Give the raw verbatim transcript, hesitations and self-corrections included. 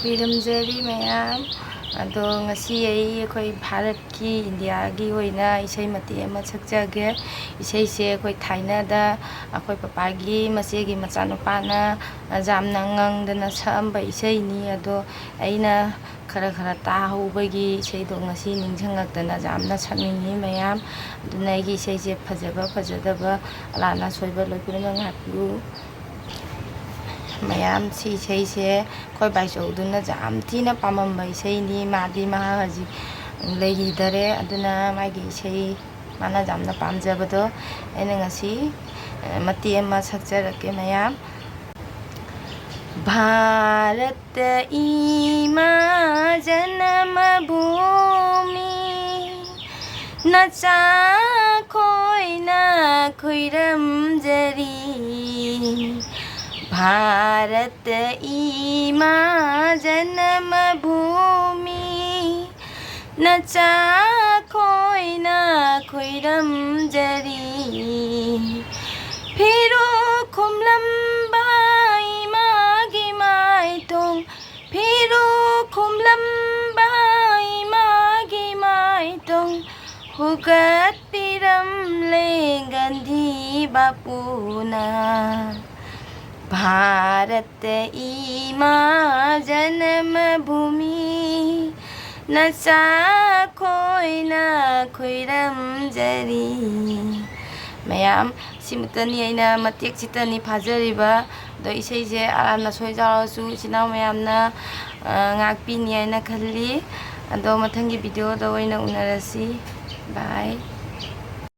ꯈꯨꯔꯨꯝꯖꯔꯤ ꯃꯌꯥꯝ꯫ ꯑꯗꯣ ꯉꯁꯤ ꯑꯩ ꯑꯩꯈꯣꯏ ꯚꯥꯔꯠꯀꯤ, ꯏꯟꯗꯤꯌꯥꯒꯤ ꯑꯣꯏꯅ ꯏꯁꯩ ꯃꯇꯦꯛ ꯑꯃ ꯁꯛꯆꯒꯦ꯫ ꯏꯁꯩꯁꯦ ꯑꯩꯈꯣꯏ ꯊꯥꯏꯅꯗ ꯑꯩꯈꯣꯏ ꯄꯄꯥꯒꯤ ꯃꯆꯦꯒꯤ ꯃꯆꯥꯅꯨꯄꯥꯅ ꯌꯥꯝꯅ ꯉꯪꯗꯅ ꯁꯛꯑꯝꯕ ꯏꯁꯩꯅꯤ꯫ ꯑꯗꯣ ꯑꯩꯅ ꯈꯔ ꯈꯔ ꯇꯥꯍꯧꯕꯒꯤ ꯏꯁꯩꯗꯣ ꯉꯁꯤ ꯅꯤꯡꯁꯤꯡꯉꯛꯇꯅ ꯌꯥꯝꯅ ꯁꯛꯅꯤꯡꯉꯤ ꯃꯌꯥꯝ꯫ ꯑꯗꯨꯅ ꯑꯩꯒꯤ ꯏꯁꯩꯁꯦ ꯐꯖꯕ ꯐꯖꯗꯕ, ꯑꯔꯥꯟ ꯑꯁꯣꯏꯕ ꯂꯣꯏ ꯄꯨꯝꯅꯃꯛ ꯉꯥꯛꯄꯤꯌꯨ꯫ ꯃꯌꯥꯝ, ꯁꯤ ꯏꯁꯩꯁꯦ ꯑꯩꯈꯣꯏ ꯕꯥꯏꯆꯧꯗꯨꯅ ꯌꯥꯝ ꯊꯤꯅ ꯄꯥꯝꯃꯝꯕ ꯏꯁꯩꯅꯤ꯫ ꯃꯥꯗꯤ ꯃꯍꯥꯛ ꯍꯧꯖꯤꯛ ꯂꯩꯈꯤꯗꯔꯦ꯫ ꯑꯗꯨꯅ ꯃꯥꯒꯤ ꯏꯁꯩ, ꯃꯥꯅ ꯌꯥꯝꯅ ꯄꯥꯝꯖꯕꯗꯣ ꯑꯩꯅ ꯉꯁꯤ, ꯑ, ꯃꯇꯦꯛ ꯑꯃ ꯁꯛꯆꯔꯛꯀꯦ ꯃꯌꯥꯝ꯫ भारत इमा जन्मभूमि, ꯅꯆꯥ ꯑꯩꯈꯣꯏꯅ ꯈꯨꯔꯨꯝꯖꯔꯤ꯫ भारत इमा जन्मभूमि, ꯅꯆꯥ ꯑꯩꯈꯣꯏꯅ ꯈꯨꯔꯨꯝꯖꯔꯤ꯫ ꯐꯤꯔꯨ ꯈꯨꯝꯂꯝꯕ ꯏꯃꯥꯒꯤ ꯃꯥꯏꯊꯣꯡ, ꯐꯤꯔꯨ ꯈꯨꯝꯂꯝꯕ ꯏꯃꯥꯒꯤ ꯃꯥꯏꯊꯣꯡ, ꯍꯨꯒꯠꯄꯤꯔꯝꯂꯦ ꯒꯥꯟꯙꯤ ꯕꯥꯄꯨꯅ꯫ भारत इमा जन्मभूमि, ꯅꯆꯥ ꯑꯩꯈꯣꯏꯅ ꯈꯨꯔꯨꯝꯖꯔꯤ꯫ ꯃꯌꯥꯝ, ꯁꯤꯃꯇꯅꯤ ꯑꯩꯅ ꯃꯇꯦꯛꯁꯤꯇꯅꯤ ꯐꯥꯖꯔꯤꯕ꯫ ꯑꯗꯣ ꯏꯁꯩꯁꯦ ꯑꯔꯥꯟ ꯑꯁꯣꯏ ꯌꯥꯎꯔꯁꯨ ꯏꯆꯤꯟ ꯏꯅꯥꯎ ꯃꯌꯥꯝꯅ, ꯑ, ꯉꯥꯛꯄꯤꯅꯤ ꯍꯥꯏꯅ ꯈꯜꯂꯤ꯫ ꯑꯗꯣ ꯃꯊꯪꯒꯤ ꯚꯤꯗꯤꯑꯣꯗ ꯑꯣꯏꯅ ꯎꯅꯔꯁꯤ꯫ ꯕꯥꯏ꯫